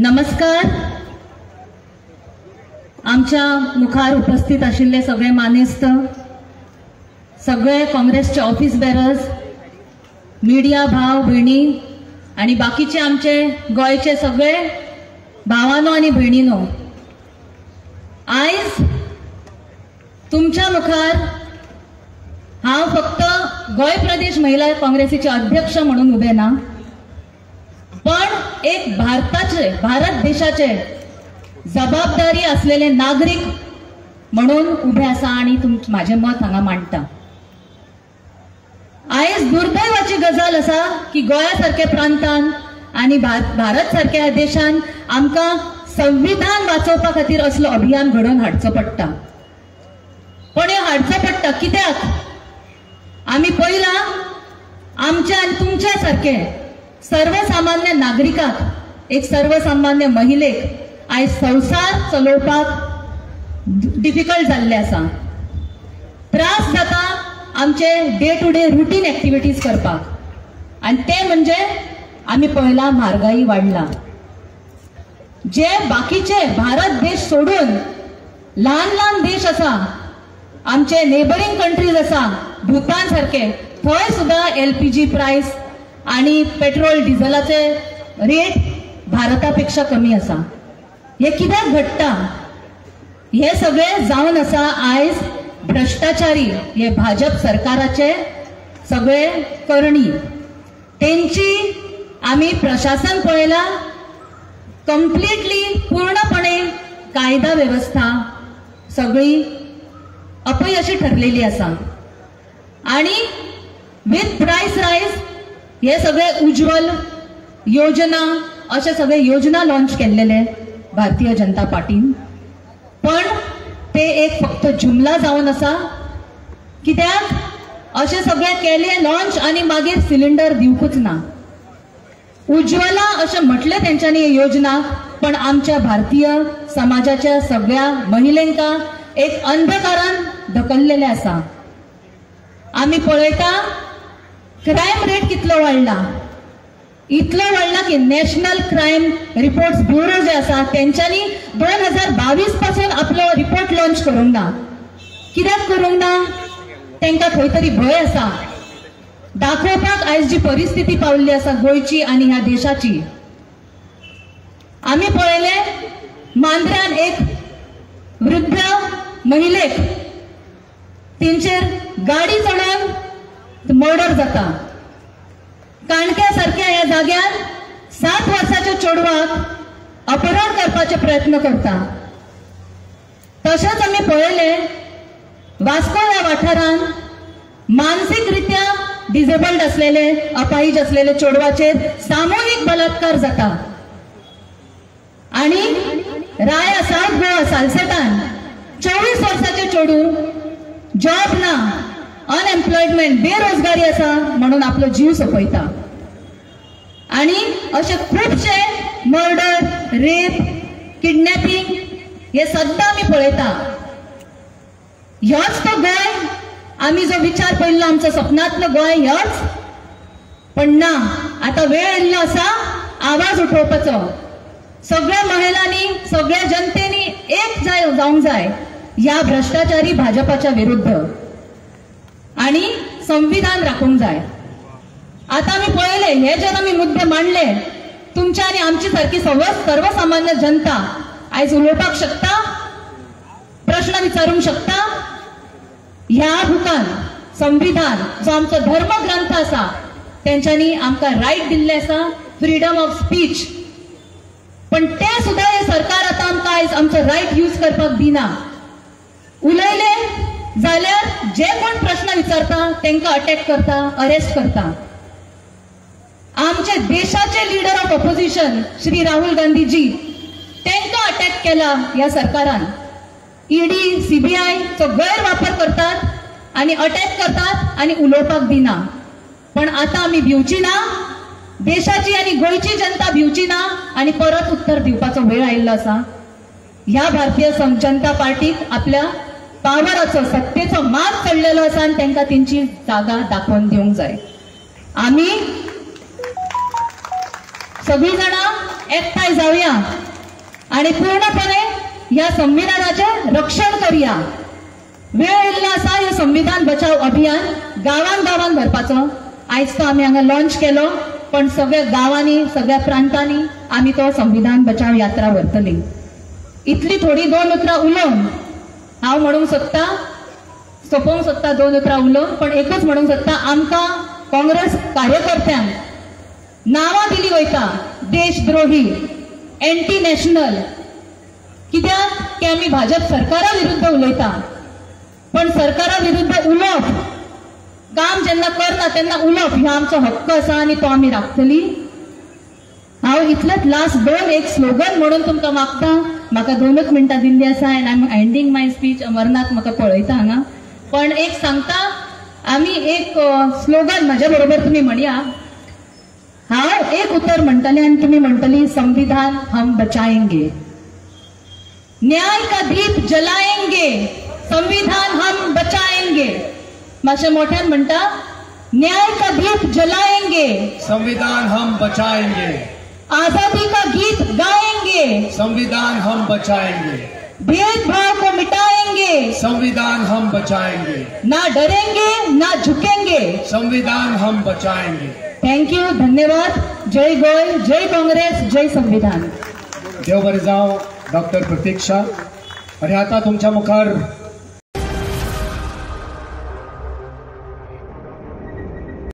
नमस्कार. आमच्या मुखार उपस्थित आशिल्ले सगळे मानेस्त, सगळे काँग्रेसचे ऑफिस बेरर्स, मिडिया भाव भयणी आणि बाकीचे आमचे गोंयचे सगळे भावानो आणि भयणीनो, आयज तुमच्या मुखार हांव फक्त गोंय प्रदेश महिला काँग्रेसीचे अध्यक्ष म्हणून उबे ना, पण एक भारताचे, भारत देशाचे जबाबदारी असलेले नागरीक म्हणून उभे आसा आणि माझे मत हांगा मांडटा. आयज दुर्दैवाची गजाल आसा की गोंया सारख्या प्रांतान आणि भारत सारख्या देशान आमकां संविधान वाचोवपा खातीर असलो अभियान घडोवन हाडचो पडटा. पण हें हाडचो पडटा कित्याक? आमी पयला आमच्या आनी तुमच्या सारखे सर्वसामान्य नागरिकाक, एक सर्वसामान्य महिलेक आयज संवसार चलोवपाक डिफिकल्ट जाल्ले आसा. त्रास जाता आमचे day to day routine activities करपाक, आनी ते म्हणजे आमी पळयला म्हारगाई वाडला. जे बाकीचे भारत देश सोडून ल्हान ल्हान देश आसा, आमचे नेबरींग कंट्रीज आसा, भूतान सारखे, थंय सुद्दां LPG प्रायस आणि पेट्रोल डिझलाचे रेट भारता पेक्षा कमी आसा. हे कित्याक घडटा? हे सगळे जावन आसा आयज भ्रष्टाचारी हे भाजप सरकाराचे सगळे करणी. तेंची आमी प्रशासन पळयला कंप्लिटली पूर्णपणे कायदा वेवस्था सगळी अपयशी ठरलेली आसा. आणि विथ प्रायस रायज हे सगळे उज्ज्वल योजना अशे सगळे योजना लॉन्च केल्लेले भारतीय जनता पार्टीन, पण ते एक फक्त जुमला जावन आसा. कित्याक अशे सगळे केले लॉन्च आनी मागीर सिलिंडर दिवकूच ना. उज्ज्वला अशें म्हटलें तेंच्यांनी योजना, पण आमच्या भारतीय समाजाच्या सगळ्या महिलांका एक अंधकारान धकल्लेलें आसा. आमी पळयता क्रायम रेट कितलो वाडला, इतलो वाडला की नॅशनल क्रायम रिपोर्ट्स ब्युरो जे आसा तेंच्यांनी 2022 पासून आपलो रिपोर्ट लॉन्च करूंक ना. कित्याक करूंक ना? तेंकां खंय तरी भंय आसा दाखोवपाक आयज जी परिस्थिती पावल्ली आसा गोंयची आनी ह्या देशाची. आमी पळयलें मांद्र्यान एक वृद्ध महिलेक तेंचेर गाडी चडोवन मर्डर जाता. काणक्या सारक्या ह्या जाग्यार 7 वर्साच्या चेडवाक अपहरण करपाचे प्रयत्न करता. तशेंच आमी पळयलें वास्को ह्या वाठारान मानसीक रित्या डिसेबल्ड असलेले, अपाहिज असलेले चेडवाचेर सामुहीक बलात्कार जाता. आणि राया साउथ गोवा सालसेटान 24 वर्साचे चेडू जॉब ना, अनएम्प्लॉयमेंट, बेरोजगारी आसा म्हणून आपलो जीव सोंपयता. आणि अशे खुबशे मर्डर, रेप, किडनॅपिंग हे सद्दां आमी पळयता. ह्योच तो गोंय आमी जो विचार पळयल्लो आमचो सपनांतलो गोंय ह्योच, पण ना, आतां वेळ आयिल्लो आसा आवाज उठोवपाचो. सगळ्या महिलांनी, सगळ्या जनतेनी एक जावंक जाय ह्या भ्रष्टाचारी भाजपाच्या विरुद्ध आणि संविधान राखूंक जाय. आतां आमी पळयलें हे जेन्ना आमी मुद्दे मांडले, तुमच्या आनी आमची सारकी सर्वसामान्य जनता आयज उलोवपाक शकता, प्रश्न विचारूंक शकता. ह्या बुकान संविधान जो आमचो धर्मग्रंथ आसा तेंच्यांनी आमकां रायट दिल्लें आसा, फ्रीडम ऑफ स्पीच, पण ते सुद्दां हे सरकार आतां आमकां आयज आमचो रायट यूज करपाक दिना. उलयले जाल्यार जे कोण प्रश्न विचारता तांकां अटॅक करता, अरेस्ट करता. आमचे देशाचे leader of opposition Shri Rahul Gandhiji तांकां अटॅक केला ह्या सरकारान. ED, CBI चो गैरवापर करतात आनी अटॅक करतात आनी उलोवपाक दिना. पण आतां आमी भिवची ना, देशाची आनी गोंयची जनता भिवची ना आनी परत उत्तर दिवपाचो वेळ आयिल्लो आसा. ह्या भारतीय जनता पार्टीक आपल्या पावराचो, सत्तेचो मात चडलेलो आसा आनी तांकां तेंची जागा दाखोवन दिवंक जाय. आमी सगळीं जाणां एकठांय जावया आनी पूर्णपणे ह्या संविधानाचें रक्षण करया. वेळ उरला आसा हे संविधान बचाव अभियान गांवान गांवान व्हरपाचो. आयज तो आमी हांगा लॉन्च केलो, पण सगळ्या गांवांनी सगळ्या प्रांतांनी आमी तो संविधान बचाव यात्रा व्हरतली. इतली थोडी दोन उतरां उलोवन हांव म्हणूंक सोदता, सोंपोवंक सोदता दोन उतरां उलोवन, पण एकूच म्हणूंक सोदता, आमकां काँग्रेस कार्यकर्त्यांक नांवां दिली वयता देशद्रोही, एंटी नॅशनल, कित्याक की आमी भाजप सरकारा विरुद्ध उलयता. पण सरकारा विरुद्ध उलोवप, काम जेन्ना करना तेन्ना उलोवप हो आमचो हक्क आसा आनी तो आमी राखतली. हांव इतलेंच लास्ट दोन एक स्लोगन म्हणून तुमकां मागता. म्हाका 2 मिनटां दिल्ली आसा and I am ending my speech. Amarnath म्हाका पळयता हांगा, पण एक सांगता, आमी एक स्लोगन म्हाज्या बरोबर तुमी म्हणया. हांव एक उतर म्हणटलें आनी तुमी म्हणटली संविधान हम बचाएंगे, न्याय का दीप जलाएंगे, संविधान हम बचाएंगे. मातशें मोठ्यान म्हणटा, न्याय का दीप जलाएंगे, संविधान हम बचाएंगे, आजादी का गीत गाएंगे, संविधान हम बचाएंगे, भेदभाव को मिटाएंगे, संविधान हम बचाएंगे, ना डरेंगे ना झुकेंगे, संविधान हम बचाएंगे. Thank you, धन्यवाद. जय गोय, जय काँग्रेस, जय संविधान. देव बरें जावं डॉक्टर प्रतीक्षा. आनी आतां तुमच्या मुखार